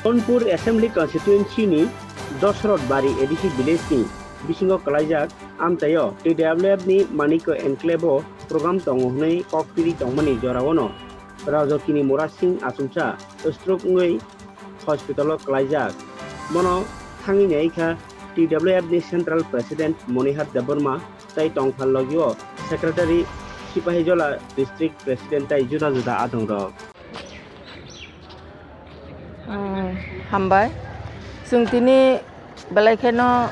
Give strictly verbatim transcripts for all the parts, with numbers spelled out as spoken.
Sonpur Assembly Constituency ni Dosrot Bari A D C village ni bisingo kwlaijak amchaio T W F ni Maniko Enclave o program tongo hwnwi kok piri tongmani jorao no Rajokini Murasing achomsa stroke wngwi hospital o kwlaijak. Bono thangwi naikha T W F ni Central President Monihar Debbarma tei tongphal logio Secretary, Sipahijola District President tei juda juda adongrok. Ah, hambai. Chwng tini belai kheno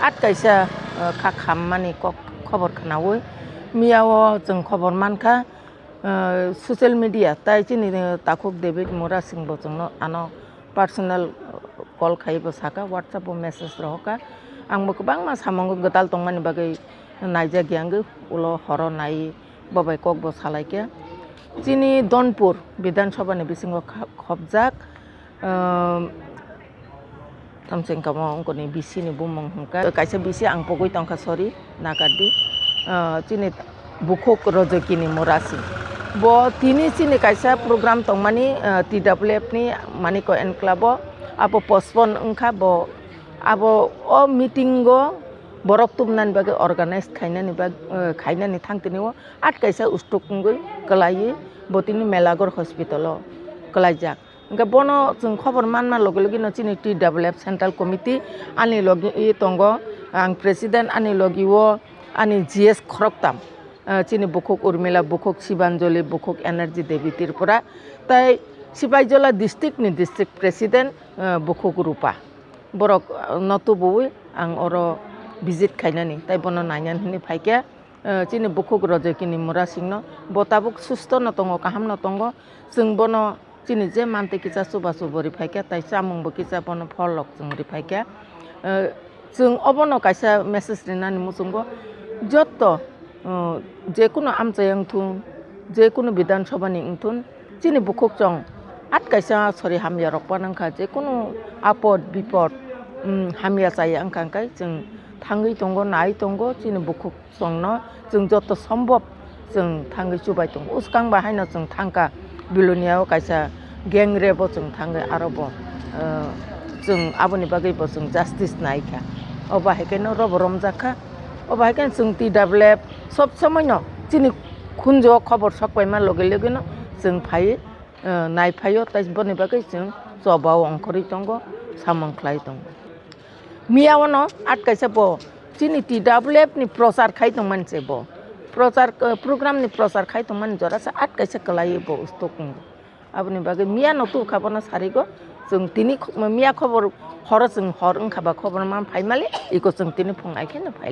at kaisa, ah, kha khammani kok khobor khnaui. Miyao chwng khobor mankha, ah, social media tai chini, ah, takhuk David Murasing bo chwngno ano personal call khai bo saka, WhatsApp o message rohorkha. Ang bo kwbangma samungo gwtal tongmani bagwi naijak ya wngwi ulo horo nai bo bai kok bo salaikha. Chini Donpur Bidhan Sabha ni bisingo kha-, khopjak, um, tamseng kamo wngkoni B C ni bumung hwnkha. Kaisa B C ang pogwi tongkha, sorry, nakardi. Uh, chini bukhuk Rojokini Murasing. Bo tini chini kaisa program tongmani, uh, T W F ni Maniko Enclave o, abo postpone wngkha bo. Abo o meeting o borok tubunani bagwi organize khainani bag-, uh, khainani thang tini o at kaisa stroke wngwi kwlaiwi bo tini Melagor hospital o kwlaijak. Hwnkhe bono chwng khobor manma logi logi no chini T W F Central Committee ani logi tongo, ang President, ani logi o ani G S khoroktham, ah, chini bukhuk Urmila, bukhuk Sibanjali, bukhuk Energy Devi Tripura, tei Sipahijola district ni district president, ah, bukhuk Rupa. Borok, ah, no tubuwi ang oro visit khainani, tei bono nainani hwnwi phaikha. Eh, chini bukhuk Rojokini Murasingno, bo tabuk susto no tongo, kaham no tongo. Chwng bono chini je mantwi kisa chubachu bo riphaikha, tai chamung bo kisa bono pholrok chwng riphaikha. Eh, chwng obono kaisa message rinani muchungo, jotto, eh, jekunu amchai wngthun, jekunu Bidhan Sabha ni wngthun, chini bukhuk chwng at kaisa sori hamya rok panangkha, jekunu apod bipod, mm, hamya chaya wngkha, hwnkhe chwng thangwi tongo, nai tongo, chini bukhuk chwngno chwng joto sombhob chwng thangwi chubai tongo. Uskang ba haino chwng thangkha Bilonia o kaisa gang rape o chwng thangwi aro bo, eh, chwng aboni bagwi bo chwng justice naikha. Obo hai kheno robo romjakha. Obo hai kheno chwng T W F sob somoino chini khunjo khobor sokpaima loge loge no chwng phai, eh, naiphaio, tei boni bagwi chwng choba o ongkhorwi tongo, samung khlai tongo. Miya ono at kaisa bo chini T W F ni prochar khai tongmani se bo. Prochar, eh, program ni prochar khai tongmani jora se at kaisa kwlaiwi bo ustok wngo. Aboni bagwi miya no tubukha bono sarigo. Chwng tini kho-, miya khobor horo chwng hor wngkha ba khobor man phaimali, iko chwng tini phung ai kheno phai.